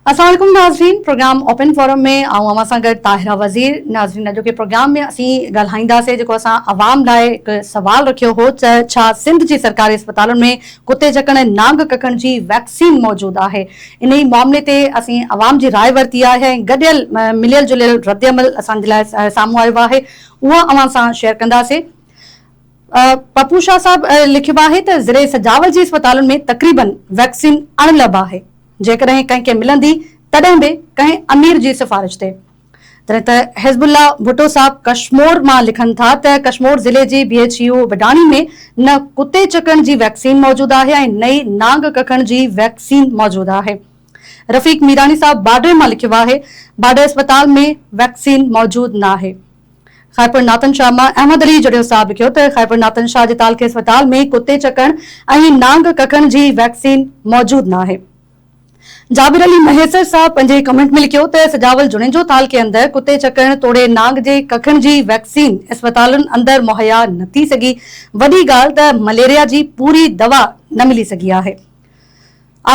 السلام عليڪم ناظرين پروگرام اوپن فورم ۾ آئون اوهان سان گڏ طاهره وزير ناظرين اڄوڪي پروگرام ۾ اسين ڳالهائينداسين جيڪو اسان عوام لاء هڪ سوال رکيو هو ته ڇا سنڌ جي سرڪاري اسپتالن ۾ ڪتي چڪڻ ۽ نانگ ڪکڻ جي ويڪسين موجود آهي انهي معاملي تي اسين عوام جي راء ورتي آهي ۽ گڏيل مليل جليل ردعمل اسان جي لاء سامهون آيو آهي اها اوهان سان شيئر ڪنداسين پپو شاهه صاحب لکيو آهي ته ضلعي سجاول جي اسپتالن ۾ تقريبن ويڪسين اڻلڀ آهي، جيڪڏهن ڪنهن کي ملندي تڏهن به ڪنهن امير جي سفارش تي. جڏهن ته حزب الله ڀٽو صاحب ڪشمور مان لکن ٿا ته ڪشمور ضلعي جي بي ايڇ يو بڊاڻي ۾ نه ڪتي چڪڻ جي ويڪسين موجود آهي ۽ نه ئي نانگ ڪکڻ جي ويڪسين موجود آهي. رفيق ميراڻي صاحب باڊهه مان لکيو آهي باڊهه اسپتال ۾ ويڪسين موجود ناهي. خيرپور ناٿن شاهه مان احمد علي جڙيو صاحب لکيو ته خيرپور ناٿن شاهه جي تعلقي اسپتال ۾ ڪتي چڪڻ ۽ نانگ ڪکڻ جي ويڪسين موجود ناهي. جابر علي مهيسر صاحب پنهنجي ڪمينٽ ۾ لکيو ته سجاول جوڻيجو تعلقي اندر ڪتي چڪڻ توڙي نانگ جي ڪکڻ جي ويڪسين اسپتالن اندر مهيا نه ٿي سگهي، وڏي ڳالهه ته مليريا جي پوري دوا نه ملي سگهي آهي.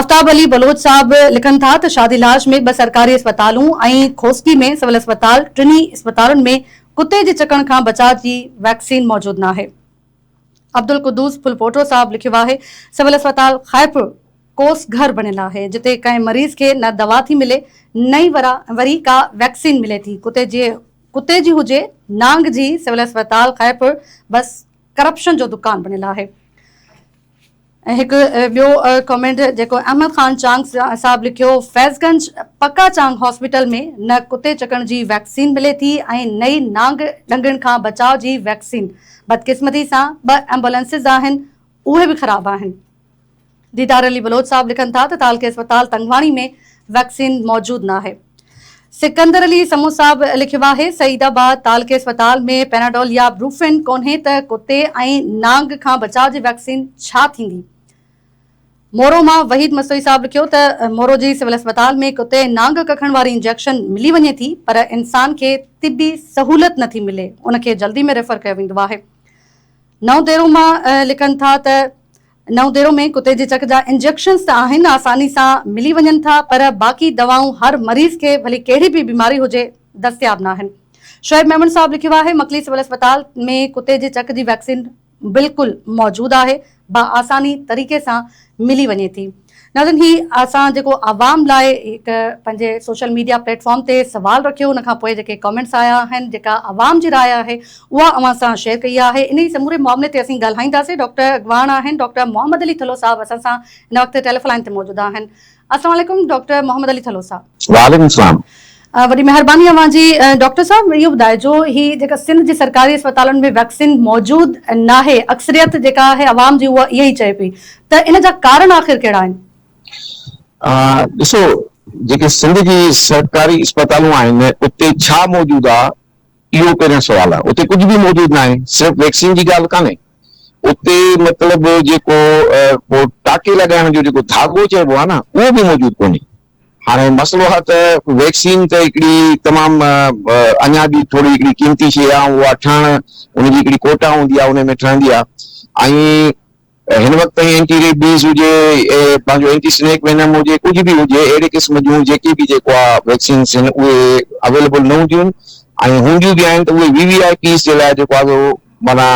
آفتاب علي بلوچ صاحب لکن ٿا ته شادي لاش ۾ ٻه سرڪاري اسپتالون ۽ کوسڪي ۾ سول اسپتال ٽنهي اسپتالن ۾ ڪتي جي چڪڻ کان بچاء جي ويڪسين موجود ناهي. عبدالقدوس ڦلپوٽو صاحب لکيو آهي سول اسپتال خيرپور ڪوس گهر بڻيل آهي جتي ڪنهن مريض کي نه دوا ٿي ملي نه ئي وري ڪا ويڪسين ملي ٿي ڪتي جي ڪتي جي هجي نانگ جي سول اسپتال خيرپور بس ڪرپشن جو دڪان بڻيل آهي. ۽ هڪ ٻيو ڪمينٽ جيڪو احمد خان چانگ صاحب لکيو فيض گنج پڪا چانگ هاسپيٽل ۾ نه ڪتي چڪڻ جي ويڪسين ملي ٿي ۽ نه ئي نانگ ڏنگڻ کان بچاء جي ويڪسين بدقسمتي سان ٻه ايمبولينسز آهن اهي به خراب آهن ديدار علي بلوچ صاحب لکن ٿا ته تعلقي اسپتال تنگواڻي ۾ ويڪسين موجود ناهي. سڪندر علي سمون صاحب لکيو آهي سعيد آباد تعلقي اسپتال ۾ پيناڊول يا بروفين ڪونهي ته ڪتي ۽ نانگ کان بچاء جي ويڪسين ڇا ٿيندي؟ مورو مان وحيد مستوئي صاحب لکيو ته مورو جي سول اسپتال ۾ ڪتي ۽ نانگ ڪکڻ واري انجيڪشن ملي وڃي ٿي پر انسان کي طبي سهولت نٿي ملي ان کي جلدي ۾ ريفر ڪيو ويندو آهي. نئون ديرو مان لکن ٿا ته نئون ديرو ۾ ڪتي جي چڪ جا انجيڪشنز ته آهن آساني سان ملي وڃن ٿا پر باقي دوائون هر مريض کي ڀلي ڪهڙي به بيماري هجي دستياب ناهن. شعيب ميمڻ صاحب لکيو آهي مڪلي سول اسپتال ۾ ڪتي جي چڪ جي ويڪسين بلڪل موجود آهي باآساني طريقي سان ملي وڃي ٿي. ناظرين هي اسان جيڪو عوام لاء هڪ پنهنجي سوشل ميڊيا پليٽ فارم تي سوال رکيو ان کان پوء جيڪي ڪامينٽس آيا آهن جيڪا عوام جي راء آهي اها اوهان سان شيئر ڪئي آهي انهي سموري معاملي تي اسين ڳالهائينداسين ڊاڪٽر اڳواڻ آهن ڊاڪٽر محمد علي ٿلهو صاحب اسان سان هن وقت ٽيليفون لائين تي موجود آهن السلام عليڪم ڊاڪٽر محمد علي ٿلهو صاحب. وعليڪم السلام. وڏي مهرباني اوهان جي ڊاڪٽر صاحب اهو ٻڌائجو هي جيڪا سنڌ جي سرڪاري اسپتالن ۾ ويڪسين موجود ناهي اڪثريت جيڪا آهي عوام جي اها اها ئي چئي پئي ته ان جا ڪارڻ آخر ڪهڙا آهن؟ ڏسو جيڪي سنڌ جي سرڪاري اسپتالون آهن اتي ڇا موجود آ اهو پهريون سوال آ اتي ڪجهه به موجود ناهي صرف ويڪسين جي ڳالهه ڪانهي اتي مطلب جيڪو ٽاڪي لڳائڻ جو جيڪو ڌاڳو چئبو آ نه اهو به موجود ڪونهي. هاڻي مسئلو آ ته ويڪسين ته هڪڙي تمام اڃا به ٿوري هڪڙي قيمتي شيء آ اها ٺهڻ ان جي هڪڙي ڪوٽا هوندي آ ان ۾ ٺهندي آ ۽ هن وقت تائين اينٽي ريبيز هجي پنهنجو اينٽي سنيڪ وينم هجي ڪجهه به هجي اهڙي قسم جون جيڪي به جيڪو آ ويڪسينس آهن اهي اويليبل نه هونديون آهن ۽ هونديون به آهن ته اهي وي وي آء پيز جي لاء جيڪو آ سو معنيٰ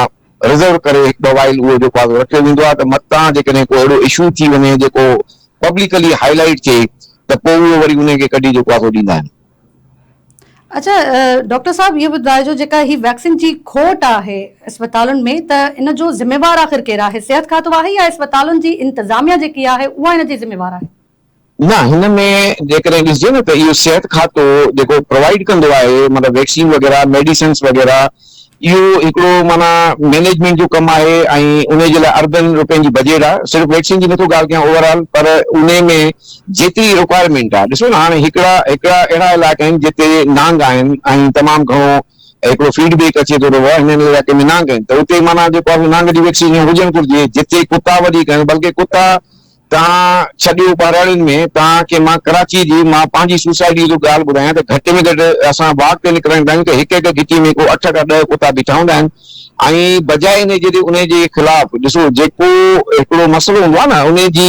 رزرو ڪري هڪ ٻه وائل اهو جيڪو آ سو رکيو ويندو آ ته متان جيڪڏهن ڪو اهڙو اشو ٿي وڃي جيڪو پبلڪلي هائي لائيٽ ٿئي ته پوء اهو وري انهي کي ڪڍي جيڪو آ سو ڏيندا آهن. اڇا ڊاڪٽر صاحب اهو ٻڌائجو جيڪا هي ويڪسين جي کوٽ آهي اسپتالن ۾ ته ان جو ذميوار آخر ڪير آهي صحت کاتو آهي يا اسپتالن جي انتظاميا جيڪي آهي اها ان جي ذميوار آهي؟ نه هن ۾ جيڪڏهن ڏسجي نه ته اهو صحت کاتو جيڪو پرووائيڊ ڪندو آهي مطلب ويڪسين وغيره ميڊيسنس وغيره اهو هڪڙو معنيٰ مينيجمينٽ جو ڪم آهي ۽ انهي جي لاء اربين روپين جي بجيٽ آهي صرف ويڪسين جي نٿو ڳالهه ڪيان اوور آل پر انهي ۾ جيتري رڪوائرمينٽ آهي ڏسو نه هاڻي هڪڙا هڪڙا اهڙا علائقا آهن جتي نانگ آهن ۽ تمام گهڻو هڪڙو فيڊ بيڪ اچي ٿو ته هنن علائقي ۾ نانگ آهن ته اتي معنيٰ جيڪو آهي نانگ جي ويڪسين هجڻ گهرجي جتي ڪتا وڌيڪ آهن بلڪه ڪتا توهان ڇڏيو ٻهراڙين ۾ توهان کي مان ڪراچي جي مان پنهنجي سوسائٽي جو ڳالهه ٻڌايان ته گهٽ ۾ گهٽ اسان واڪ تي نڪرندا آهيون ته هڪ هڪ گهٽي ۾ ڪو اٺ کان ڏهه ڪتا بيٺا هوندا آهن ۽ بجاء انهي جي انهي جي خلاف ڏسو جيڪو هڪڙو مسئلو هوندو آهي نه انهي جي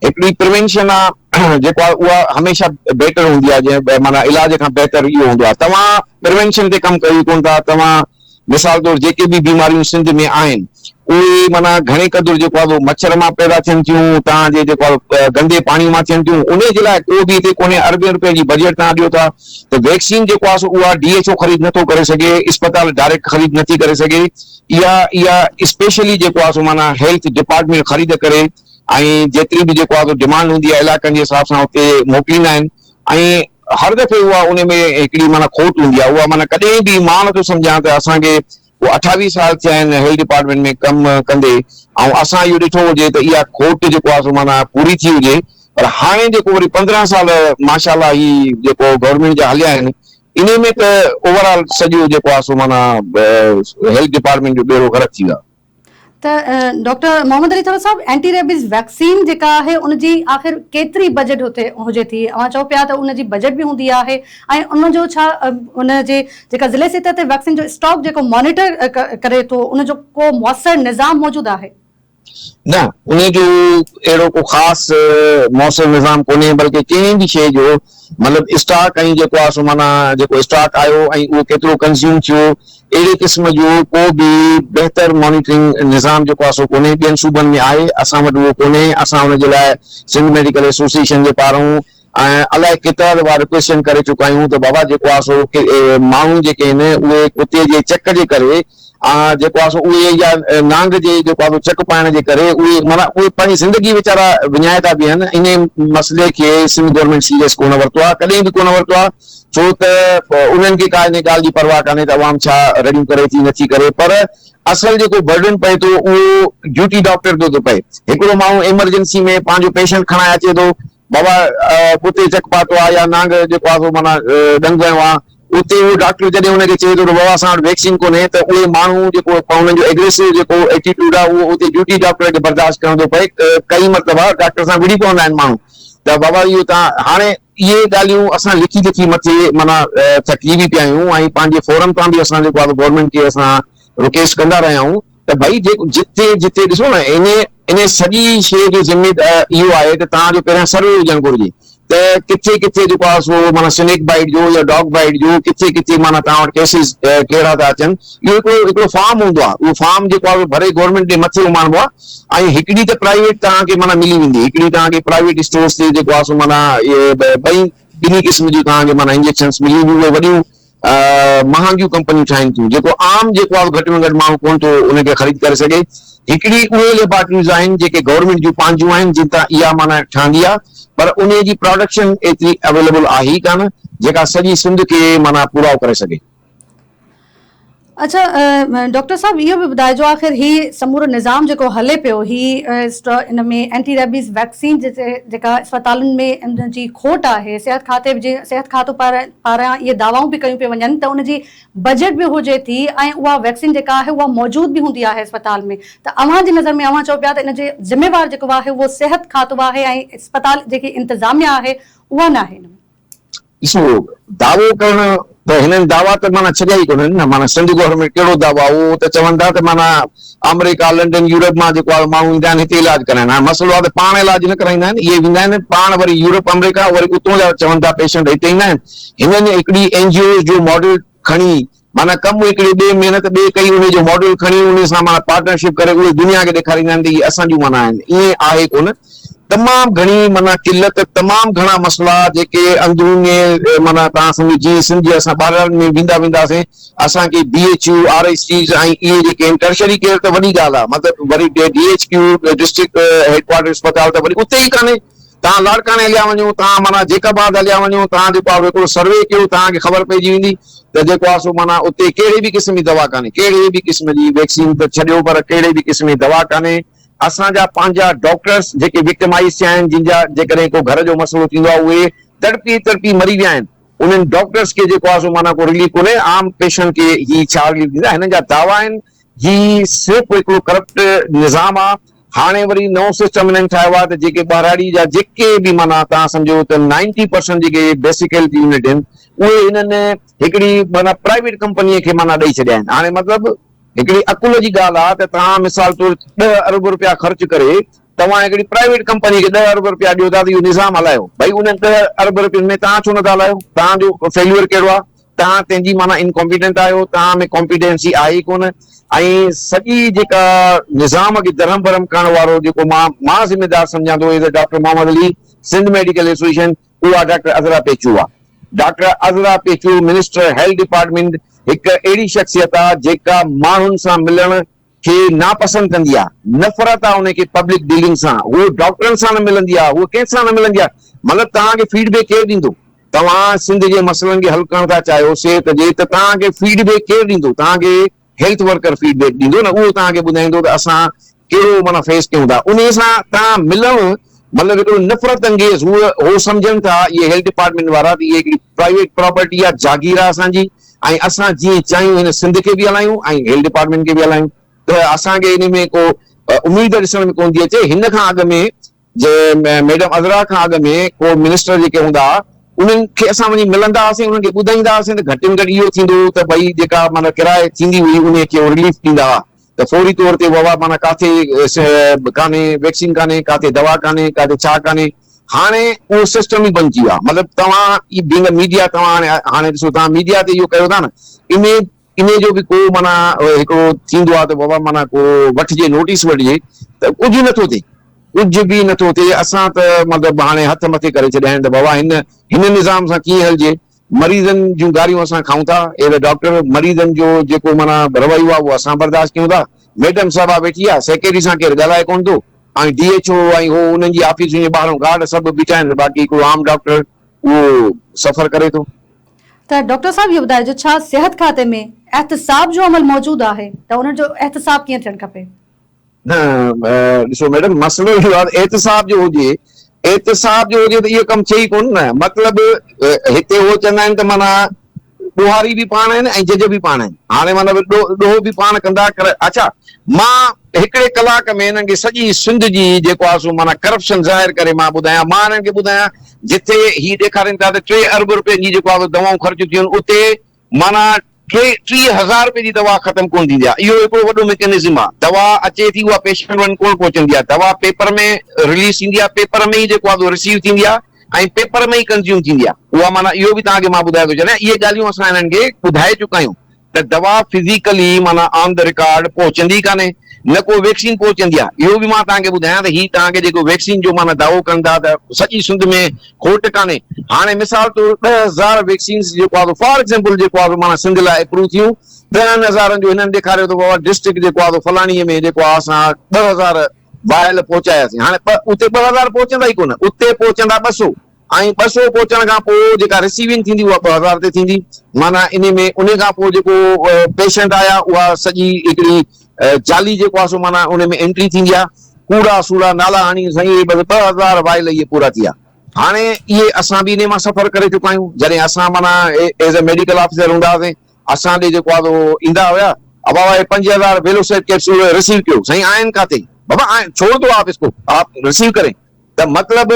هڪڙي پريونشن آهي جيڪو آهي اها هميشه بيٽر هوندي آهي جنهن معنيٰ علاج کان بهتر اهو هوندو آهي توهان پريونشن تي ڪم ڪيو ڪون ٿا توهان مثال طور جيڪي به بيماريون سنڌ ۾ آهن اهي معنيٰ گهڻي قدر جيڪو آهي مڇر مان پيدا ٿين ٿيون توهان جي جيڪو آهي گندي پاڻي مان ٿين ٿيون انهي جي لاء ڪو به هتي ڪونهي اربين روپين جي بجيٽ توهان ڏيو ٿا ته ويڪسين جيڪو آهي سو اها ڊي ايڇ او خريد نٿو ڪري سگهي اسپتال ڊائريڪٽ خريد نٿي ڪري سگهي اها اها اسپيشلي جيڪو آهي سو معنيٰ هيلٿ ڊپارٽمينٽ خريد ڪري ۽ جيتري به جيڪو آهي سو ڊمانڊ هوندي آهي علائقن جي حساب سان اتي موڪليندا آهن ۽ هر دفعي اها ان ۾ هڪڙي معنيٰ کوٽ هوندي آهي اها معنيٰ ڪڏهن به مان نٿو سمجهان ته اسان کي اهو 28 سال ٿيا آهن هيلٿ ڊپارٽمينٽ ۾ ڪم ڪندي ۽ اسان اهو ڏٺو هجي ته اها کوٽ جيڪو آهي سو معنيٰ پوري ٿي هجي پر هاڻي جيڪو وري 15 سال ماشاء الله هي جيڪو گورنمينٽ جا هليا آهن انهي ۾ ته اوور آل سڄو جيڪو آهي سو معنيٰ هيلٿ ڊپارٽمينٽ جو ٻيڙو غرق ٿي ويو آهي. ته ڊاڪٽر محمد علي ٿرو صاحب اينٽي ريبيز ويڪسين جيڪا آهي ان جي آخر ڪيتري بجيٽ هتي هجي ٿي اوهان چئو پيا ته ان جي بجيٽ به هوندي آهي ۽ ان جو ڇا ان جي جيڪا ضلعي سطح تي ويڪسين جو اسٽاڪ جيڪو مانيٽر ڪري ٿو ان جو ڪو موثر نظام موجود آهي؟ نه ان جو اهڙو ڪو خاص موثر نظام ڪونهي بلڪه ڪنهن به شيء جو مطلب اسٽاڪ ۽ جيڪو آهي سو معنيٰ جيڪو اسٽاڪ آيو ۽ اهو ڪيترو ڪنزيوم ٿيو اهڙي قسم جو ڪو به بهتر مانيٽرنگ نظام جيڪو آهي سو ڪونهي، ٻين صوبن ۾ آهي، اسان وٽ اهو ڪونهي، اسان ان جي لاء سنڌ ميڊيڪل ايسوسيئيشن جي پارون ۽ الائي ڪيترا دفعا رڪويسٽن ڪري چڪا آهيون ته بابا جيڪو آهي سو ماڻهو جيڪي آهن اهي ڪتي جي چڪ جي ڪري جيڪو آهي سو اهي يا نانگ جي جيڪو آهي سو چڪ پائڻ جي ڪري اهي معنيٰ اهي پنهنجي زندگي ويچارا وڃائي ٿا بيهن، انهي مسئلي کي سنڌ گورنمينٽ سيريس ڪونه ورتو آهي، ڪڏهن به ڪونه ورتو آهي. ڇو ته انهن کي ڪا انهي ڳالهه جي پرواهه ڪانهي ته عوام ڇا رڙيون ڪري ٿي نٿي ڪري پر اصل جيڪو برڊن پئي ٿو اهو ڊيوٽي ڊاڪٽر تي ٿو پئي. هڪڙو ماڻهو ايمرجنسي ۾ پنهنجو پيشنٽ کڻائي اچي ٿو بابا ڪتي چڪ پاتو آهي يا نانگ جيڪو آهي سو معنيٰ ڏنگ هنيو آهي اتي اهو ڊاڪٽر جڏهن ان کي چئي ٿو ته بابا اسان وٽ ويڪسين ڪونهي ته اهي ماڻهو جيڪو انهن جو ايگريسو جيڪو ايٽيٽيوڊ آهي اهو اتي ڊيوٽي ڊاڪٽر کي برداشت ڪرڻو ٿو پئي ڪئي مرتبا ڊاڪٽر سان وڙهي پوندا آهن ماڻهو ته بابا اهو تان هاڻي اهي ڳالهيون اسان لکي لکي مٿي معنيٰ ٿڪجي به پيا آهيون ۽ پنهنجي فورم تان به اسان جيڪو آهي گورنمينٽ کي اسان رڪويسٽ ڪندا رهيا آهيون ته ڀئي جيڪو جتي جتي ڏسو نه انهي انهي سڄي شيء جو ذمي اهو آهي ته توهان جو پهريان سروي هجڻ گهرجي ته ڪٿي ڪٿي جيڪو آهي سو معنيٰ سنيڪ بائيٽ جو يا ڊاگ بائيٽ جو ڪٿي ڪٿي معنيٰ توهان وٽ ڪيسز ڪهڙا ٿا اچن اهو هڪڙو هڪڙو فارم هوندو آهي اهو فارم جيڪو آهي ڀري گورنمينٽ ڏي مٿي اماڻبو آهي ۽ هڪڙي ته پرائيويٽ توهان کي معنيٰ ملي ويندي هڪڙي توهان کي پرائيويٽ اسٽورس تي جيڪو آهي سو معنيٰ اهي ٻئي ٻنهي قسم جون توهان کي معنيٰ انجيڪشنس ملي وينديون اهي وڏيون مهانگيون ڪمپنيون ٺاهين ٿيون جيڪو عام جيڪو آهي گهٽ ۾ گهٽ ماڻهو ڪونه ٿو ان کي خريد ڪري سگهي هڪڙي اهي ليبارٽريز آهن جيڪي گورنمينٽ جون پنهنجون آهن جن تان اها معنيٰ ٺهندي آهي پر انهي جي پراڊڪشن ايتري اويليبل آهي ئي ڪانه جيڪا سڄي سنڌ کي معنيٰ پورائو ڪري سگهي. اڇا ڊاڪٽر صاحب اهو به ٻڌائجو آخر هي سمورو نظام جيڪو هلي پيو هي ان ۾ اينٽي ريبيز ويڪسين جيڪا اسپتالن ۾ ان جي کوٽ آهي صحت کاتي جي صحت کاتو پاران اهي دعوائون به ڪيون پيون وڃن ته ان جي بجيٽ به هجي ٿي ۽ اها ويڪسين جيڪا آهي اها موجود به هوندي آهي اسپتال ۾ ته اوهان جي نظر ۾ اوهان چئو پيا ته ان جي ذميوار جيڪو آهي اهو صحت کاتو آهي ۽ اسپتال جيڪي انتظاميا آهي اها ناهي ان ۾. ڏسو دعوو ڪرڻ ته هنن دعويٰ ته معنيٰ ڇڏيا ئي ڪونهن نه معنيٰ سنڌ گورنمينٽ ڪهڙو دعويٰ اهو ته چون ٿا ته معنيٰ آمريڪا لنڊن يورپ مان جيڪو آهي ماڻهو ايندا آهن هتي علاج ڪرائڻ هاڻي مسئلو آهي ته پاڻ علاج نه ڪرائيندا آهن اهي ويندا آهن پاڻ وري يورپ آمريڪا وري اتون جا چون ٿا پيشنٽ هتي ايندا آهن هنن هڪڙي اين جي اوز جو ماڊل کڻي معنيٰ ڪم هڪڙي ٻئي محنت ٻئي ڪئي انهي جو ماڊل کڻي انهي سان معنيٰ پارٽنرشپ ڪري اهي دنيا کي ڏيکاريندا آهن ته اهي اسان جون معنيٰ آهن ائين آهي ڪونه تمام گهڻي معنيٰ قلت تمام گهڻا مسئلا جيڪي اندروني معنيٰ توهان سمجهو جيئن سنڌ جي اسان ٻهراڙين ۾ ويندا وينداسين اسان کي B H U R H Cs ۽ اهي جيڪي آهن ٽرشري ڪيئر ته وڏي ڳالهه آهي مطلب وري D H Q district headquarter اسپتال ته وري اتي ئي ڪانهي توهان لاڙڪاڻي هليا وڃو، توهان معنيٰ جيڪب آباد هليا وڃو، توهان جيڪو آهي هڪڙو سروي ڪيو، توهان کي خبر پئجي ويندي ته جيڪو آهي سو معنيٰ اتي ڪهڙي به قسم جي دوا ڪانهي، ڪهڙي به قسم جي ويڪسين ته ڇڏيو پر ڪهڙي به قسم جي دوا ڪانهي. اسان جا پنهنجا ڊاڪٽرس جيڪي وڪٽمائيز ٿيا آهن، جن جا جيڪڏهن ڪو گهر جو مسئلو ٿيندو آهي اهي تڙپي تڙپي مري ويا آهن، انهن ڊاڪٽرس کي جيڪو آهي سو معنيٰ ڪو رليف ڪونهي، عام پيشنٽ کي هي ڇا رليف ڏيندا، هنن جا دعويٰ آهن، هي صرف هڪڙو ڪرپٽ نظام آهي. هاڻي وري نئون سسٽم هنن ٺاهيو آهي ته جيڪي ٻهراڙي جا جيڪي به معنيٰ توهان سمجهو ته نائنٽي پرسنٽ جيڪي بيسڪ هيلٿ يونٽ آهن اهي هنن هڪڙي معنيٰ پرائيويٽ ڪمپنيء کي معنيٰ ڏئي ڇڏيا آهن. هاڻي مطلب هڪڙي عقل جي ڳالهه آهي ته توهان مثال طور 10 ارب رپيا خرچ ڪري توهان هڪڙي پرائيويٽ ڪمپني کي ڏهه ارب رپيا ڏيو ٿا ته اهو نظام هلايو، ڀئي انهن ڏهه ارب رپين ۾ توهان ڇو نٿا هلايو؟ توهان جو فيليور ڪهڙو آهي؟ توهان تنهن جي معنيٰ انڪامپيٽنٽ آهيو، توهان ۾ ڪامپيٽنسي آهي ئي ڪونه ۽ سڄي جيڪا نظام کي درهم برهم ڪرڻ وارو جيڪو مان مان ذميدار سمجهان ٿو as a doctor Muhammad Ali Sindh medical association اها ڊاڪٽر عذرا پيچوهو آهي. Doctor Azra Pechuho minister health department هڪ اهڙي شخصيت آهي جيڪا ماڻهن سان ملڻ کي ناپسند ڪندي آ، نفرت آ ان کي پبلڪ ڊيلنگ سان، هوء ڊاڪٽرن سان نه ملندي آ، هوء ڪنهن سان نه ملندي آ، مطلب توهان کي فيڊ بيڪ ڪير ڏيندو؟ توهان سنڌ جي مسئلن کي حل ڪرڻ ٿا چاهيو صحت جي ته توهان کي فيڊ بيڪ ڪير ڏيندو؟ توهان کي هيلٿ ورڪر فيڊ بيڪ ڏيندو نه، اهو توهان کي ٻڌائيندو ته اسان ڪهڙو معنيٰ فيس ڪيون ٿا، انهي سان توهان ملڻ مطلب هڪڙو نفرت انگيز هو هو سمجهن ٿا اهي هيلٿ ڊپارٽمينٽ وارا ته اهي هڪڙي پرائيويٽ پراپرٽي آ، جاگير آ اسان جي، ۽ اسان جيئن چاهيون هن سنڌ کي به هلايون ۽ هيلٿ ڊپارٽمينٽ کي به هلايون ته اسان کي ان ۾ ڪو اميد ڏسڻ ۾ ڪونه ٿي اچي هن کان اڳ ۾ جي ميڊم عذرا کان اڳ ۾ ڪو منسٽر جيڪي هوندا هئا انهن کي اسان وڃي ملندا هئاسين انهن کي ٻڌائيندا هئاسين ته گهٽ ۾ گهٽ اهو ٿيندو هو ته ڀئي جيڪا معنيٰ ڪرائي ٿيندي هئي انهي کي هو رليف ڏيندا هئا ته فوري طور تي وبا معنيٰ ڪاٿي ڪانهي ويڪسين ڪانهي ڪاٿي دوا ڪانهي ڪاٿي ڇا ڪانهي هاڻي اهو سسٽم ئي بند ٿي ويو آهي مطلب توهان بينگ ا ميڊيا توهان هاڻي هاڻي ڏسو توهان ميڊيا تي اهو ڪيو ٿا نه انهي انهي جو به ڪو معنيٰ هڪڙو ٿيندو آهي ته بابا معنيٰ ڪو وٺجي نوٽيس وٺجي ته ڪجهه نٿو ٿئي ڪجهه به نٿو ٿئي اسان ته مطلب هاڻي هٿ مٿي ڪري ڇڏيا آهن ته بابا هن هن نظام سان ڪيئن هلجي مريضن جون گاريون اسان کائون ٿا، ايز اي ڊاڪٽر مريضن جو جيڪو معنيٰ رويو آهي اهو اسان برداشت ڪيون ٿا، ميڊم صاحبه ويٺي آهي سيڪريٽري سان ڪير ڳالهائي ڪونه ٿو ۽ ڊي ايڇ او ۽ هو انهن جي آفيسن جي ٻاهران گارڊ سڀ بيٺا آهن باقي هڪڙو عام ڊاڪٽر اهو سفر ڪري ٿو. ته ڊاڪٽر صاحب اهو ٻڌائجو ڇا صحت کاتي ۾ احتساب جو عمل موجود آهي ته ان جو احتساب ڪيئن ٿيڻ کپي؟ نه ڏسو ميڊم مسئلو اهو آهي ته احتساب جو هجي احتساب جو هجي ته اهو ڪم ٿئي ئي ڪونه نه مطلب هتي هو چوندا آهن ته معنيٰ ڏوهاري به پاڻ آهن ۽ جج به پاڻ آهن هاڻي معنيٰ ڏوهه به پاڻ ڪندا ڪر اڇا مان هڪڙي ڪلاڪ ۾ هنن کي سڄي سنڌ جي جيڪو آهي سو معنيٰ ڪرپشن ظاهر ڪري مان ٻڌايان مان هنن کي ٻڌايان جتي هي ڏيکارين ٿا ته 3 ارب روپين جي جيڪو آهي سو دوائون خرچ ٿيون اتي معنيٰ ٽي 30 هزار رپئي جي دوا ختم ڪونه ٿيندي آهي اهو هڪڙو وڏو ميڪنزم آهي دوا اچي ٿي اها پيشنٽ وٽ ڪونه پهچندي آهي دوا پيپر ۾ رليز ٿيندي آهي پيپر ۾ ئي جيڪو آهي سو رسيو ٿيندي آهي ۽ پيپر ۾ ئي ڪنزيوم ٿيندي آهي اها معنيٰ اهو به توهان کي مان ٻڌائي ٿو ڇڏيان اهي ڳالهيون اسان هنن کي ٻڌائي چڪا آهيون ته دوا فزيڪلي معنيٰ آن the record پهچندي ئي ڪانهي نه ڪو ويڪسين پهچندي آهي اهو به مان توهان کي ٻڌايان ته هي توهان کي جيڪو ويڪسين جو معنيٰ دعوو ڪن ٿا ته سڄي سنڌ ۾ کوٽ ڪانهي هاڻي مثال طور 10,000 ويڪسينز جيڪو آهي فار ايگزامپل جيڪو آهي معنيٰ سنڌ لاء اپروو ٿيون ڏهن هزارن جو هنن ڏيکاريو ته بابا ڊسٽرڪٽ جيڪو آهي فلاڻي ۾ جيڪو آهي اسان 2000 وائل پهچاياسين هاڻي اتي 2000 پهچندا ئي ڪونه اتي پهچندا 200 ۽ 200 پهچڻ کان پوء جيڪا رسيونگ ٿيندي اها 2000 تي ٿيندي معنيٰ انهي ۾ انهي کان پوء جيڪو پيشنٽ آيا اها سڄي هڪڙي جعلي جيڪو آهي سو معنيٰ انهي ۾ انٽري ٿيندي آهي ڪوڙا سوڙا نالا هڻي سائين اهي بس 2000 وائل اهي پورا ٿي ويا هاڻي اهي اسان به انهي مان سفر ڪري چڪا آهيون جڏهن اسان معنيٰ ايز اي ميڊيڪل آفيسر هوندا هئاسين اسان ڏي جيڪو آهي سو ايندا هيا ابا اهي 5000 ويلوسيٽ ڪيپسول رسيو ڪيو سائين آهن ڪاٿي بابا آهن ڇوڙ دو آپ اس ڪو آپ رسيو ڪرين ته مطلب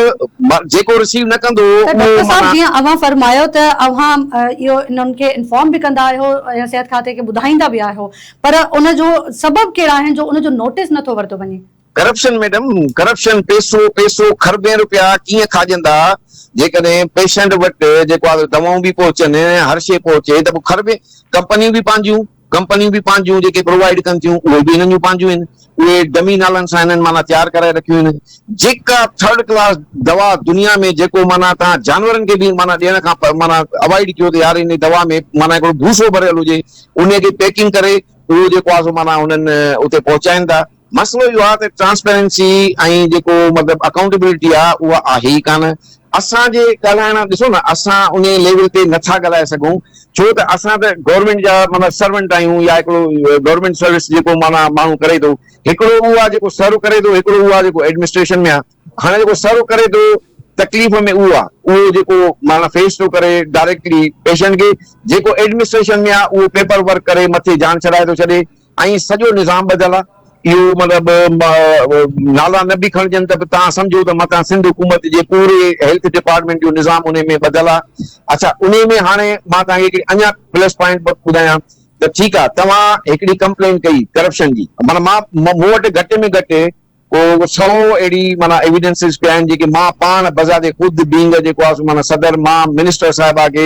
جيڪو رسيو نه ڪندو ته اهو ڊاڪٽر صاحب معنيٰ. جيئن اوهان فرمايو ته اوهان اهو انهن کي انفارم به ڪندا آهيو يا صحت کاتي کي ٻڌائيندا به آهيو پر ان جو سبب ڪهڙا آهن جو ان جو نوٽيس نه ٿو ورتو وڃي. ڪرپشن ميڊم ڪرپشن پيسو پيسو کربين روپيا ڪيئن کاڄندا جيڪڏهن پيشنٽ وٽ جيڪو آهي دوائون به پهچن هر شي پهچي ته پوء کربين ڪمپنيون به پنهنجيون ڪمپنيون به پنهنجون جيڪي پرووائيڊ ڪن ٿيون اهي به هنن جون پنهنجون آهن اهي ڊمي نالن سان هنن معنيٰ تيار ڪرائي رکيون آهن جيڪا ٿرڊ ڪلاس دوا دنيا ۾ جيڪو معنيٰ توهان جانورن کي به معنيٰ ڏيڻ کان معنيٰ اوائڊ ڪيو ته يار ان دوا ۾ معنيٰ هڪڙو ڀوسو ڀريل هجي ان کي پيڪنگ ڪري اهو جيڪو آهي سو معنيٰ هنن اتي پهچائين ٿا مسئلو اهو آهي ته ٽرانسپيرنسي ۽ جيڪو مطلب اڪائونٽيبلٽي آهي اها آهي ئي ڪانه. اسان جي ڳالهائڻ ڏسو نه اسان انهي ليول تي نٿا ڳالهائي سگهون ڇو ته اسان ته گورنمينٽ جا معنيٰ سرونٽ آهيون يا هڪڙو گورنمينٽ سروس جيڪو معنيٰ ماڻهو ڪري ٿو هڪڙو اهو آهي جيڪو سرو ڪري ٿو هڪڙو اهو آهي جيڪو ايڊمنسٽريشن ۾ آهي هاڻي جيڪو سرو ڪري ٿو تڪليف ۾ اهو آهي اهو جيڪو معنيٰ فيس ٿو ڪري ڊائريڪٽلي پيشنٽ کي جيڪو ايڊمنسٽريشن ۾ آهي اهو پيپر ورڪ ڪري مٿي جان ڇڏائي ٿو ڇڏي ۽ سڄو نظام ٻڌل آ اهو مطلب نالا نه به کڻجن ته به توهان سمجهو ته متان سنڌ حڪومت جي پوري هيلٿ ڊپارٽمينٽ جو نظام انهي ۾ ٻڌل آ اڇا انهي ۾ هاڻي مان توهان کي هڪڙي اڃا پلس پوائنٽ ٻڌايان ته ٺيڪ آ توهان هڪڙي ڪمپلين ڪئي ڪرپشن جي معنيٰ مان مون وٽ گهٽ ۾ گهٽ ڪو ڪو سئو اهڙي معنيٰ ايويڊنسز پيا آهن جيڪي مان پاڻ بذات خود بينگ جيڪو آهي سو معنيٰ صدر مان منسٽر صاحبه کي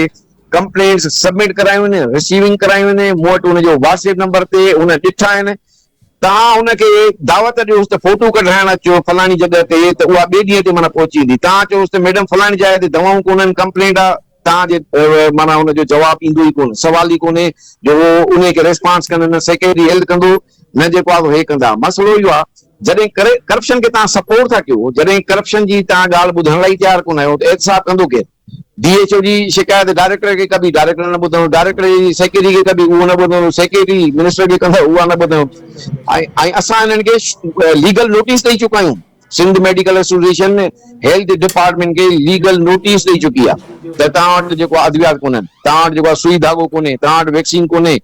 ڪمپلينٽس سبمٽ ڪرايون آهن رسيونگ ڪرايون آهن مون وٽ ان جو واٽس ايپ نمبر تي ان ڏٺا آهن توهان ان کي دعوت ڏيوس ته فوٽو ڪڍرائڻ اچو فلاڻي جڳهه تي ته اها ٻئي ڏينهن تي معنيٰ پهچي ويندي توهان چئوس ته ميڊم فلاڻي جاء تي دوائون ڪونهن ڪمپلينٽ آهي توهان جي معنيٰ ان جو جواب ايندو ئي ڪونه، سوال ئي ڪونهي جو هو انهي کي ريسپانس ڪندو نه سيڪريٽري هيلٿ ڪندو نه جيڪو آهي سو هي ڪندا. مسئلو اهو آهي جڏهن ڪرپشن کي توهان سپورٽ ٿا ڪيو، جڏهن ڪرپشن جي توهان ڳالهه ٻڌڻ لاء ئي تيار ڪونه آهيو ته احتساب ڪندو ڪير؟ ڊي ايڇ او جي شڪايت ڊائريڪٽر کي ڪبي، ڊائريڪٽر نه ٻڌندو، ڊائريڪٽر جي سيڪريٽري کي ڪبي اهو نه ٻڌندو، سيڪريٽري منسٽر کي ڪندو اها نه ٻڌندو ۽ اسان انهن کي ليگل نوٽيس ڏئي چڪا آهيون. Sindh medical association health department کي ليگل نوٽيس ڏئي چڪي آهي ته توهان وٽ جيڪو آهي ادويات ڪونهن، توهان وٽ جيڪو آهي سوئي ڌاڳو ڪونهي، توهان وٽ ويڪسين ڪونهي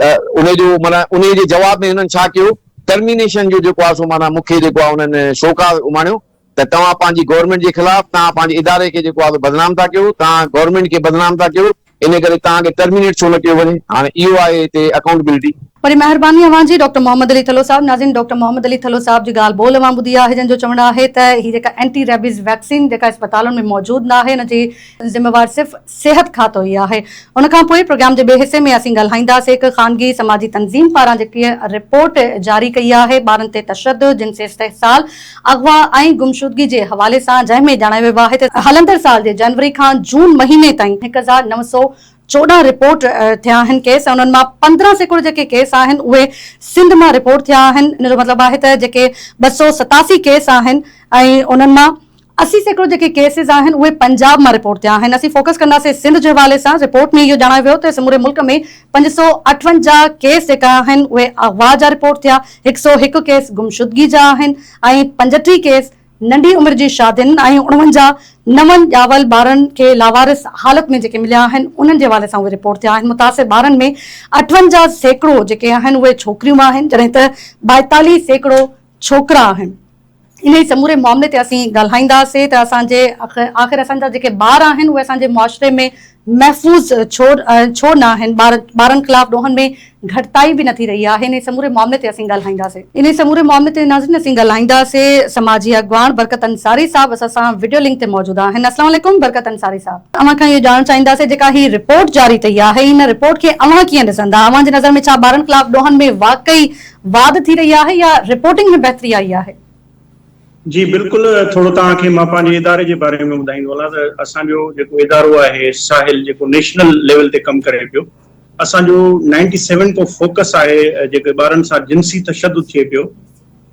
ته ان جو معنيٰ ان جي جواب ۾ هنن ڇا ڪيو ٽرمينيشن جو جيڪو آهي سو معنيٰ مون کي جيڪو آهي انهن شوڪاز اماڻيو ته توهان پنهنجي گورنمينٽ جي خلاف توهان پنهنجي اداري کي جيڪو آهي سو بدنام ٿا ڪيو، توهان گورنمينٽ کي بدنام ٿا ڪيو. ان ڪري توهان کي ٽرمينيٽ ڇو نه ڪيو وڃي؟ هاڻي اهو آهي هتي اڪائونٽبلٽي. وڏي مهرباني اوهان جي ڊاڪٽر محمد علي ٿلهو صاحب. ناظرين ڊاڪٽر محمد علي ٿلهو صاحب جي ڳالهه ٻولهه اوهان ٻڌي آهي جنهن جو چوڻ آهي ته هي جيڪا اينٽي ريبيز ويڪسين جيڪا اسپتالن ۾ موجود نه آهي ان جي ذميوار صرف صحت کاتو ئي آهي ان کان پوء پروگرام جي ٻئي حصي ۾ اسين ڳالهائينداسين هڪ خانگي سماجي تنظيم پاران جيڪي رپورٽ جاري ڪئي آهي ٻارن تي تشدد جنسي استحصال اغوا ۽ گمشدگي جي حوالي سان جنهن ۾ ڄاڻايو ويو آهي ته هلندڙ سال جي جنوري کان جون مهيني تائين 1914 رپورٽ ٿيا آهن ڪيس ۽ انهن مان 15% جيڪي ڪيس آهن اهي سنڌ مان رپورٽ ٿيا آهن ان جو مطلب آهي ته جيڪي 287 ڪيس آهن ۽ انهن مان 80% جيڪي ڪيسز آهن اهي پنجاب مان رپورٽ ٿيا آهن اسين فوڪس ڪنداسين سنڌ جي حوالي سان رپورٽ ۾ اهو ڄاڻايو ويو ته سموري ملڪ ۾ 558 ڪيس جيڪا آهن اهي اغوا جا رپورٽ ٿيا، 101 ڪيس گمشدگي جا آهن ۽ 35 ڪيس ننڍي عمر جي شادين ۽ 49 نون ڄاول ٻارن کي لاوارث حالت ۾ جيڪي مليا آهن انهن جي حوالي سان اهي رپورٽ ٿيا آهن متاثر ٻارن ۾ 58% جيڪي آهن اهي ڇوڪريون آهن جڏهن ته 42% ڇوڪرا آهن. انهي سموري معاملي تي اسين ڳالهائينداسين ته اسان جي آخر اسان جا جيڪي ٻار آهن اهي اسان جي معاشري ۾ محفوظ ڇو ڇو نه آهن ٻار ٻارن خلاف ڏوهن ۾ گهٽتائي به نه ٿي رهي آهي انهي سموري معاملي تي اسين ڳالهائينداسين. انهي سموري معاملي تي ناظرين اسين ڳالهائينداسين سماجي اڳواڻ برڪت انصاري صاحب اسان سان وڊيو لنڪ تي موجود آهن اسلام عليڪم برڪت انصاري صاحب. اوهان کان اهو ڄاڻڻ چاهينداسين جيڪا هي رپورٽ جاري ٿي آهي ان رپورٽ کي اوهان ڪيئن ڏسندا اوهان جي نظر ۾ ڇا ٻارن خلاف ڏوهن ۾ واقعي واڌ ٿي رهي آهي يا رپورٽنگ ۾ بهتري آئي آهي؟ جي بلڪل ٿورو توهان کي مان پنهنجي اداري جي باري ۾ ٻڌائيندو هلان ته اسان جو جيڪو ادارو آهي ساحل جيڪو نيشنل ليول تي ڪم ڪري پيو اسان جو نائنٽي سيون ڪو فوڪس آهي جيڪي ٻارن سان جنسي تشدد ٿئي پيو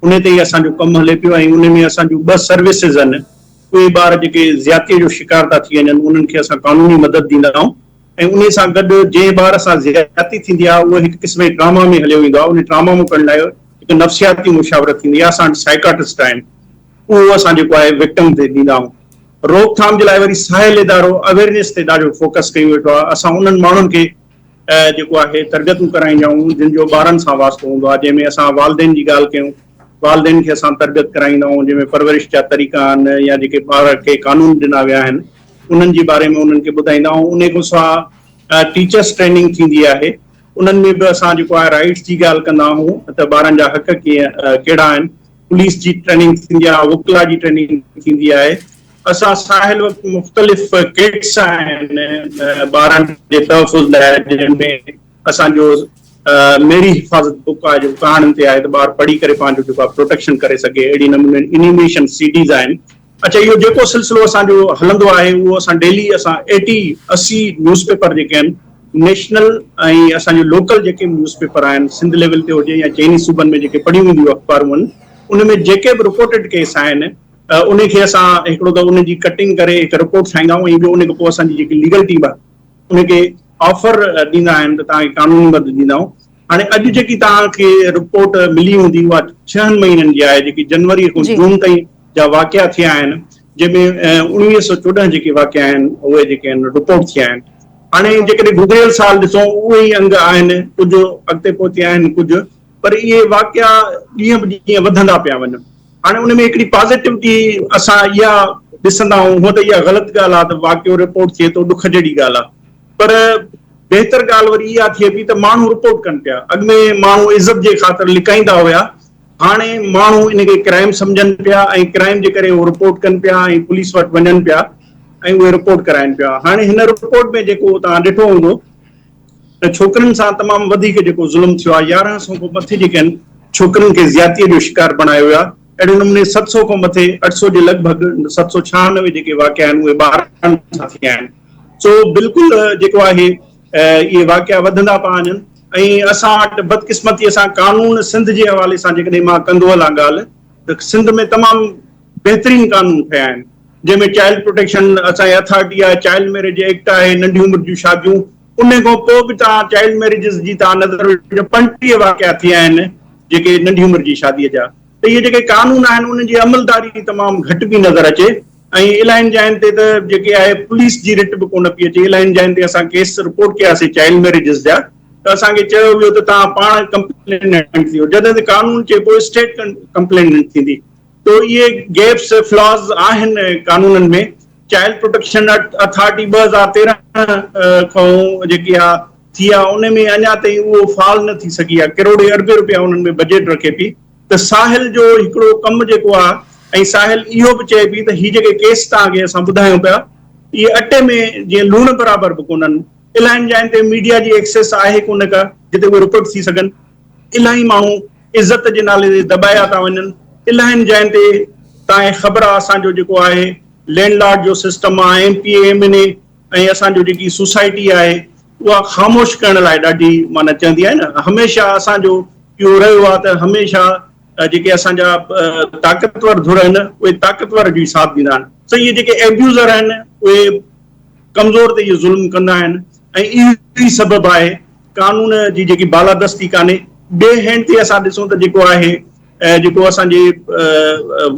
ان تي ئي اسان جو ڪم هلي پيو ۽ ان ۾ اسان جون ٻه سروسز آهن اهي ٻار جيڪي زيادتي جو شڪار ٿا ٿي وڃن انهن کي اسان قانوني مدد ڏيندا آهيون ۽ انهي سان گڏ جنهن ٻار سان زيادتي ٿيندي آهي اهو هڪ قسم جي ٽراما ۾ هليو ويندو آهي انهي ٽراما مون ڪرڻ لاء هڪ نفسياتي مشاورت ٿيندي آهي اسان وٽ سائيڪاٽرسٽ آهن اهو اسان جيڪو آهي وڪٽم تي ڏيندا آهيون روڪٿام جي لاء وري ساحل ادارو اويرنيس تي ڏاڍو فوڪس ڪيو ويٺو آهي اسان انهن ماڻهن کي جيڪو آهي تربيتون ڪرائيندا آهيون جن جو ٻارن سان واسطو هوندو آهي جنهن ۾ اسان والدين جي ڳالهه ڪيون والدين کي اسان تربيت ڪرائيندا آهيون جنهن ۾ پرورش جا طريقا آهن يا جيڪي ٻار کي قانون ڏنا ويا آهن انهن جي باري ۾ انهن کي ٻڌائيندا آهيون انهي کان سواء ٽيچرس ٽريننگ ٿيندي آهي انهن ۾ به اسان جيڪو آهي رائيٽس جي ڳالهه ڪندا آهيون ته ٻارن جا حق ڪيئن ڪهڙا آهن پوليس جي ٽريننگ ٿيندي آهي وڪلا جي ٽريننگ ٿيندي آهي اسان ساحل وقت مختلف ڪٽس آهن ٻارن جي تحفظ لاء جنهن ۾ اسان جو ميري حفاظت بڪ آهي جيڪو ڪهاڻين تي آهي ته ٻار پڙهي ڪري پنهنجو جيڪو آهي پروٽيڪشن ڪري سگهي اهڙي نموني انيميشن سي ڊيز آهن اڇا اهو جيڪو سلسلو اسان جو هلندو آهي اهو اسان ڊيلي اسان ايٽي اسي نيوز پيپر جيڪي آهن نيشنل ۽ اسان جو لوڪل جيڪي به نيوز پيپر آهن سنڌ ليول تي هجي يا چئني صوبن ۾ جيڪي پڙهيون وينديون اخبارون آهن ان ۾ جيڪي به رپورٽيڊ ڪيس آهن ان کي اسان هڪڙو ته ان جي ڪٽنگ ڪري هڪ رپورٽ ٺاهيندا آهيون ۽ ٻيو ان کان پوء اسان جي جيڪي ليگل ٽيم آهي ان کي آفر ڏيندا آهن ته توهان کي قانوني مدد ڏيندا آهيون. هاڻي اڄ جيڪي توهان کي رپورٽ ملي هوندي اها ڇهن مهينن جي آهي جيڪي جنوري کان جون تائين جا واقعا ٿيا آهن جنهن ۾ 1914 جيڪي واقعا آهن اهي جيڪي آهن رپورٽ ٿيا آهن. هاڻي جيڪڏهن گذريل سال ڏسون اهي ئي انگ آهن ڪجهه اڳتي پوئتي آهن ڪجهه پر اهي واقعا ڏينهن به ڏينهن وڌندا پيا وڃن. هاڻي ان ۾ هڪڙي پازيٽوٽي اسان اها ڏسندا آهيون، هونء ته اها غلط ڳالهه آهي ته واقعو رپورٽ ٿئي ٿو ڏک جهڙي ڳالهه آهي پر بهتر ڳالهه وري اها ٿئي پئي ته ماڻهو رپورٽ ڪن پيا. اڳ ۾ ماڻهو عزت جي خاطر لڪائيندا هيا هاڻي ماڻهو ان کي ڪرائيم سمجهن پيا ۽ ڪرائيم جي ڪري هو رپورٽ ڪن پيا ۽ پوليس وٽ وڃن پيا ۽ اهي رپورٽ ڪرائن پيا. هاڻي هن رپورٽ ۾ جيڪو توهان ڏٺو هوندو ته ڇوڪرين سان تمام وڌيڪ جيڪو ظلم ٿيو آهي، 1100 کان مٿي جيڪي آهن ڇوڪرين کي زيادتيء جو شڪار بڻايو ويو آهي. اهڙي نموني 700 کان مٿي، 800 جي لڳ ڀڳ 796 جيڪي واقعا آهن اهي ٻارن سان ٿيا آهن. سو بلڪل جيڪو آهي اهي واقعا وڌندا پيا وڃن ۽ اسان وٽ بدقسمتيء سان قانون سنڌ جي حوالي سان جيڪڏهن مان ڪندو هلان ڳالهه ته سنڌ ۾ تمام بهترين قانون ٺهيا آهن جنهن ۾ چائلڊ پروٽيڪشن اسان جي اٿارٽي آهي، چائلڊ ميريج ايڪٽ آهي، ننڍي عمر جون شاديون ان کان پوء به توهان چائلڊ ميريجز جي توهان نظر وجهو 35 واقعا ٿيا آهن جيڪي ننڍي عمر جي شادي جا ته اهي جيڪي قانون آهن انهن جي عملداري تمام گهٽ پئي نظر اچي ۽ الاهين جاين تي ته جيڪي آهي پوليس جي رٽ به ڪونه پئي اچي الاهين جاين تي اسان ڪيس رپورٽ ڪياسي چائلڊ ميريجز جا ته اسان کي چيو ويو ته توهان پاڻ ڪمپليننٽ ٿيو جڏهن ته قانون چئي پيو اسٽيٽ ڪمپليننٽ ٿيندي تو اهي گيپس فلاز آهن قانونن ۾ چائلڊ پروٽيڪشن اٿارٽي 2013 کان جيڪي آ ٿي آ ان ۾ اڃا تائين اهو فعال نه ٿي سگهي آ ڪروڙين اربين روپيا انهن ۾ بجيٽ رکي پئي ته ساحل جو هڪڙو ڪم جيڪو آ ۽ ساحل اهو به چئي پئي ته هي جيڪي ڪيس توهان کي اسان ٻڌايون پيا اهي اٽي ۾ جيئن لوڻ برابر به ڪونهن الاهين جاين تي ميڊيا جي ايڪسيس آهي ڪونه ڪا جتي اهي رپورٽ ٿي سگهن الاهي ماڻهو عزت جي نالي تي دٻايا ٿا وڃن الاهين جاين تي توهان کي خبر آ اسان جو جيڪو آهي لينڊ لارڊ جو سسٽم آ M P A M N A ۽ اسان جو جيڪي سوسائٽي آهي اها خاموش ڪرڻ لاء ڏاڍي معنيٰ چوندي آهي نه هميشه اسان جو اهو رهيو آهي ته هميشه جيڪي اسان جا طاقتور ڌر آهن اهي طاقتور جو ئي ساٿ ڏيندا آهن سو اهي جيڪي ايبيوزر آهن اهي ڪمزور تي اهو ظلم ڪندا آهن ۽ اهو ئي سبب آهي قانون جي جيڪي بالادستي ڪانهي ٻئي هنڌ تي اسان ڏسون ته جيڪو آهي جيڪو اسان جي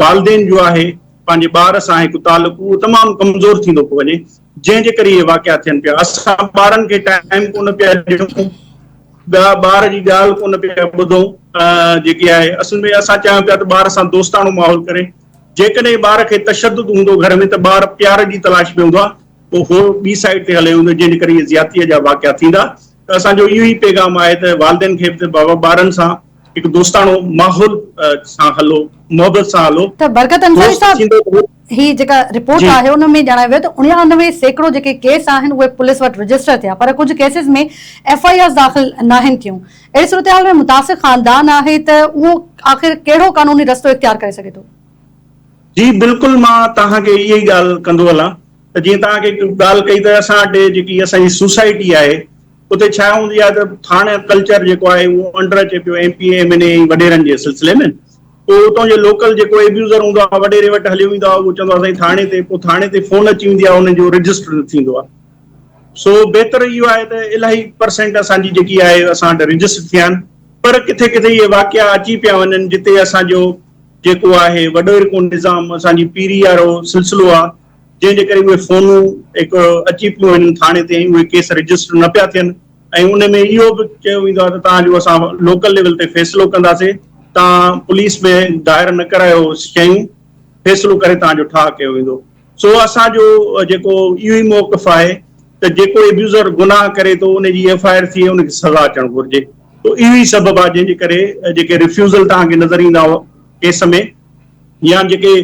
والدين جو آهي پنهنجي ٻار سان هڪ تعلق اهو تمام ڪمزور ٿيندو پيو وڃي جنهن جي ڪري اهي واقعا ٿين پيا. اسان ٻارن کي ٽائيم ڪونه پيا ڏيون، ٻار جي ڳالهه ڪونه پيا ٻڌون جيڪي آهي اصل ۾ اسان چاهيون پيا ته ٻار سان دوستاڻو ماحول ڪري. جيڪڏهن ٻار کي تشدد هوندو گهر ۾ ته ٻار پيار جي تلاش ۾ هوندو آهي پوء هو ٻي سائيڊ تي هليو ويندو جنهن جي ڪري اهي زيادتيء جا واقعا ٿيندا ته اسان جو اهو ئي پيغام آهي ته والدين کي به ته بابا ٻارن سان هڪ دوستاڻو ماحول سان هلو، محبت سان هلو. ته برڪت انصاري دوست صاحب ٿيندو ته هو هي جيڪا رپورٽ جي. آهي ان ۾ ڄاڻايو ويو ته 99% جيڪي ڪيس آهن اهي پوليس وٽ رجسٽر ٿيا پر ڪجهه ڪيسز ۾ ايف I آرز داخل ناهن ٿيون اهڙي صورتحال ۾ متاثر خاندان آهي ته اهو آخر ڪهڙو قانوني رستو اختيار ڪري سگهي ٿو؟ جي بلڪل مان توهان کي اها ئي ڳالهه ڪندو هلان ته جيئن توهان کي ڳالهه ڪئي ته اسان وٽ جيڪي اسان جي سوسائٽي آهي اتي ڇا هوندي آهي ته ٿاڻي ڪلچر جيڪو آهي اهو انڊر اچي پيو M P A M N A ۽ وڏيرن جي سلسلي ۾ پوء اتان جو لوڪل جيڪو ايبيوزر هوندو آهي وڏيري وٽ هليو ويندو آهي اهو چوندو آهي سائين ٿاڻي تي پوء ٿاڻي تي فون اچي ويندي آهي ان جو رجسٽر نه ٿيندو آهي سو بهتر اهو آهي ته الاهي پرسينٽ اسان جي جيڪي آهي اسان وٽ رجسٽر ٿيا آهن پر ڪٿي ڪٿي اهي واقعا اچي پيا وڃن جتي اسان جو جيڪو آهي وڏيرڪو نظام اسان جي پيري وارو سلسلو آهي جنهن جي ڪري اهي فونون هڪ اچي پيون وڃن ٿاڻي تي ۽ اهي ڪيس رجسٽر نه پيا ٿين ۽ ان ۾ اهو به چيو ويندو آهي ته توهان جو اسان لوڪل ليول تي فيصلو ڪنداسين توهان پوليس ۾ دائر نه ڪرايو شيون فيصلو ڪري توهان جو ٺاهه ڪيو ويندو سو اسان جو جيڪو اهو ئي موقف آهي ته جيڪو ابيوزر گناهه ڪري ٿو ان جي ايف I R ٿئي ان کي سزا اچڻ گهرجي تو اهو ئي سبب آهي جنهن جي ڪري جيڪي ريفيوزل توهان کي نظر ايندا ڪيس ۾ يا جيڪي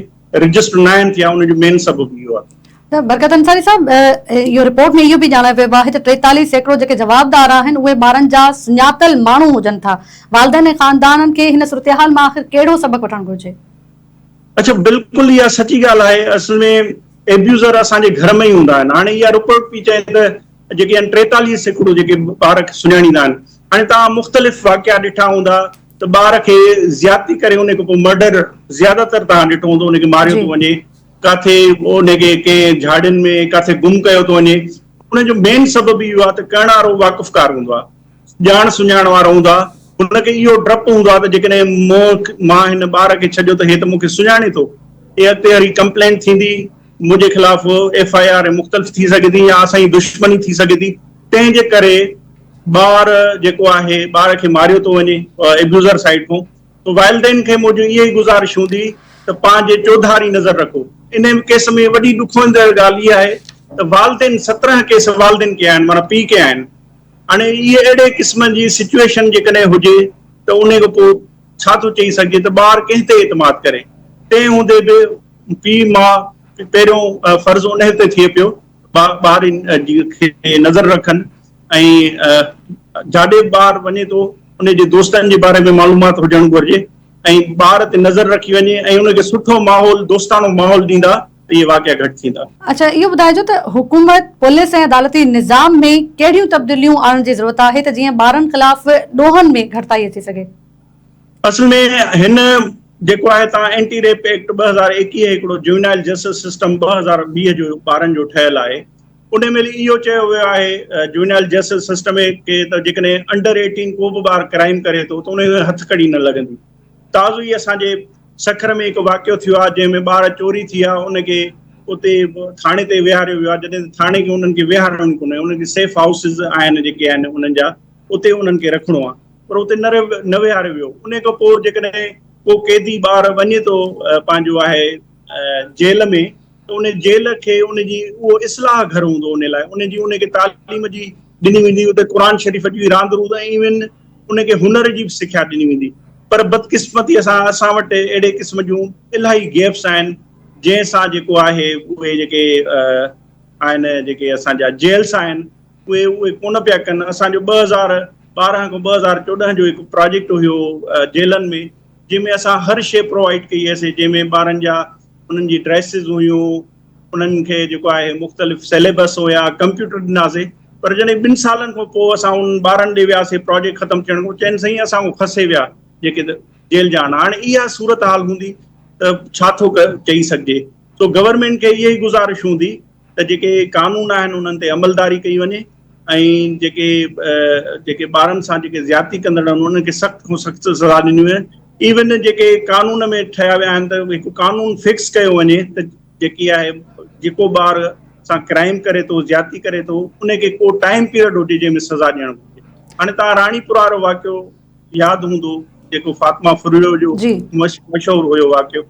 رجسٽر ناهن ٿيا ان جو مين سبب اهو آهي. ته برڪت انصاري صاحب اهو رپورٽ ۾ اهو به ڄاڻايو ويو آهي ته 43% جيڪي جوابدار آهن اهي ٻارن جا سڃاتل ماڻهو هجن ٿا والدين ۽ خاندانن کي هن صورتحال مان آخر ڪهڙو سبق وٺڻ گهرجي؟ اڇا بلڪل اها سچي ڳالهه آهي اصل ۾ ايبيوزر اسان جي گهر ۾ ئي هوندا آهن هاڻي اها رپورٽ پئي چئي ته جيڪي آهن 43% جيڪي ٻار کي سڃاڻيندا آهن هاڻي توهان مختلف واقعا ڏٺا هوندا ته ٻار کي زيادتي ڪري ان کان پوء مرڊر زياده تر توهان ڏٺو هوندو ان کي ماريو ٿو وڃي ڪاٿي ان کي ڪنهن جهاڙين ۾ ڪاٿي گم ڪيو ٿو وڃي ان جو مين سبب اهو آهي ته ڪرڻ وارو واقفڪار هوندو آهي ڄاڻ سڃاڻ وارو هوندو آهي هن کي اهو ڊپ هوندو آهي ته جيڪڏهن مون مان هن ٻار کي ڇڏيو ته هي ته مون کي سڃاڻي ٿو هي اڳتي هلي ڪمپلينٽ ٿيندي منهنجي خلاف ايف I R مختلف ٿي سگهي ٿي يا اسان جي دشمني ٿي سگهي ٿي تنهن جي ڪري ٻار جيڪو آهي ٻار کي ماريو ٿو وڃي ابيوزر سائيڊ کان ته والدين کي منهنجي اها ئي گذارش هوندي ته پنهنجي چوڌاري نظر رکو ان ڪيس ۾ وڏي ڏکوئيندڙ ڳالهه اها آهي ته والدين 17 ڪيس والدين ڪيا آهن معنيٰ پيء ڪيا آهن هاڻي اهي اهڙي قسم جي سچويشن جيڪڏهن هجي ته ان کان پوء ڇا ٿو چئي سگهجي ته ٻار ڪنهن تي اعتماد ڪري؟ تنهن هوندي به پيء ماء پهريون فرض انهي تي ٿئي پيو ٻار کي نظر رکن ۽ جاڏي به ٻار وڃي ٿو ان جي دوستن جي باري ۾ معلومات هجڻ گهرجي ۽ ٻار تي نظر رکي وڃي ۽ ان کي سٺو ماحول دوستاڻو ماحول ڏيندا ته اهي واقعا گهٽ ٿيندا. اڇا اهو ٻڌائجو ته حڪومت، پوليس ۽ عدالتي نظام ۾ ڪهڙيون تبديليون آڻڻ جي ضرورت آهي ته جيئن ٻارن خلاف ڏوهن ۾ گهٽتائي اچي سگهي؟ اصل ۾ هن جيڪو آهي تان اينٽي ريپ ايڪٽ 2021 هڪڙو جوينائل جسٽس سسٽم 2020 جو ٻارن جو ٺهيل آهي ان ۾ اهو چيو ويو آهي جوينائل جسٽس سسٽم ۾ ڪي ته جيڪڏهن انڊر 18 ڪو به ٻار ڪرائيم ڪري ٿو ته ان کي هٿ ڪڙي نه لڳندي تازو ئي اسان جي سکر ۾ هڪ واقعو ٿيو آهي جنهن ۾ ٻار چوري ٿي آهي ان کي اتي ٿاڻي تي ويهاريو ويو آهي جڏهن ٿاڻي کي انهن کي ويهارڻو ڪونهي انهن کي سيف هائوسز آهن جيڪي آهن انهن جا اتي انهن کي رکڻو آهي پر اتي نه ويهاريو ويو. انهي کان پوء جيڪڏهن ڪو قيدي ٻار وڃي ٿو پنهنجو آهي جيل ۾ ته ان جيل کي ان جي اهو اصلاح گهر هوندو ان لاء ان جي ان کي تعليم جي ڏني ويندي اتي قرآن شريف جي راند روند ۽ ايون ان کي هنر جي به سکيا ڏني ويندي پر بدقسمتي سان اسان وٽ اهڙي قسم جون الاهي گيپس آهن جنهن سان جيڪو آهي اهي جيڪي آهن جيڪي اسان جا جيلس آهن اهي اهي ڪونه پيا ڪن. اسان جو 2012 کان 2014 جو هڪ پراجيڪٽ هيو جيلن ۾ جنهن ۾ اسان هر شيء پرووائيڊ ڪئي هئسي جنهن ۾ ٻارن جا انهن جي ڊريسز هيون انهن کي جيڪو آهي مختلف سيليبس هيا ڪمپيوٽر ڏناسي پر جڏهن ٻن سالن کان پوء اسان انهن ٻارن ڏي وياسي پراجيڪٽ ختم ٿيڻ کان چين سائين اسان کان کسي ويا جيڪي جيل جا آهن هاڻي اها صورت حال هوندي ته ڇا ٿو چئي سگهجي سو گورنمينٽ کي اها ئي گذارش هوندي ته جيڪي قانون آهن انهن تي عملداري ڪئي وڃي ۽ جيڪي جيڪي ٻارن سان جيڪي زيادتي ڪندڙ آهن انهن کي سخت کان سخت سزا ڏني وڃي ايون جيڪي قانون ۾ ٺهيا ويا آهن ته هڪ قانون فڪس ڪيو وڃي ته جيڪي آهي جيڪو ٻار سان ڪرائم ڪري ٿو زيادتي ڪري ٿو ان کي ڪو ٽائيم پيريڊ هجي جنهن ۾ سزا ڏيڻ گهرجي هاڻي تان راڻيپور وارو واقعو ياد هوندو جيڪو فاطمه فريو جو مشهور هيو واقعو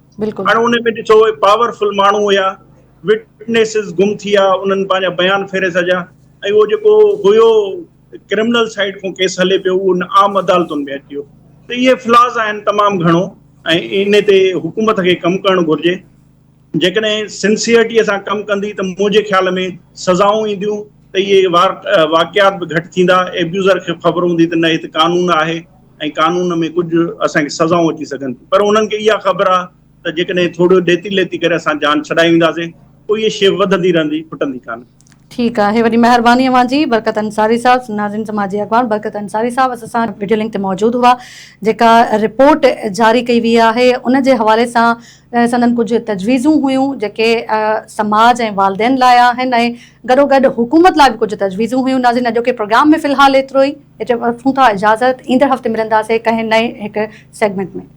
هاڻي ان ۾ ڏسو پاورفل ماڻهو هيا وٽنيسز گم ٿي ويا انهن پنهنجا بيان ڦيري ڇڏيا ۽ اهو جيڪو هيو ڪرمنل سائيڊ کان ڪيس هلي پيو اهو عام عدالتن ۾ اچي ويو ته اهي فلاز آهن تمام گهڻو ۽ ان تي حڪومت کي ڪم ڪرڻ گهرجي جيڪڏهن سنسيئرٽي سان ڪم ڪندي ته منهنجي خيال ۾ سزائون اينديون ته اهي واقعات به گهٽ ٿيندا ايبيوزر کي خبر هوندي ته نه هت قانون آهي ۽ قانون ۾ ڪجهه اسان کي سزائون اچي سگهن ٿيون پر انهن کي اها خبر آهي ته جيڪڏهن ٿورو ڏيتي ليتي ڪري اسان جان ڇڏائي وينداسين پوء اهي شيء وڌندي رهندي ڦٽندي ڪانه. ٺيڪ آهي وڏي مهرباني اوهان جي برڪت انصاري صاحب ناظرين سماجي اڳواڻ برڪت انصاري صاحب اسان سان وڊيو لنڪ تي موجود هئا جيڪا رپورٽ جاري ڪئي وئي آهي ان جي حوالي سان سندن ڪجهه تجويزون هيون جيڪي سماج ۽ والدين لاء آهن ۽ گڏوگڏ حڪومت لاء به ڪجهه تجويزون هيون ناظرين اڄوڪي پروگرام ۾ في الحال ايترو ئي هتي وٺون ٿا اجازت ايندڙ هفتي ملنداسين ڪنهن نئين هڪ سيگمينٽ ۾.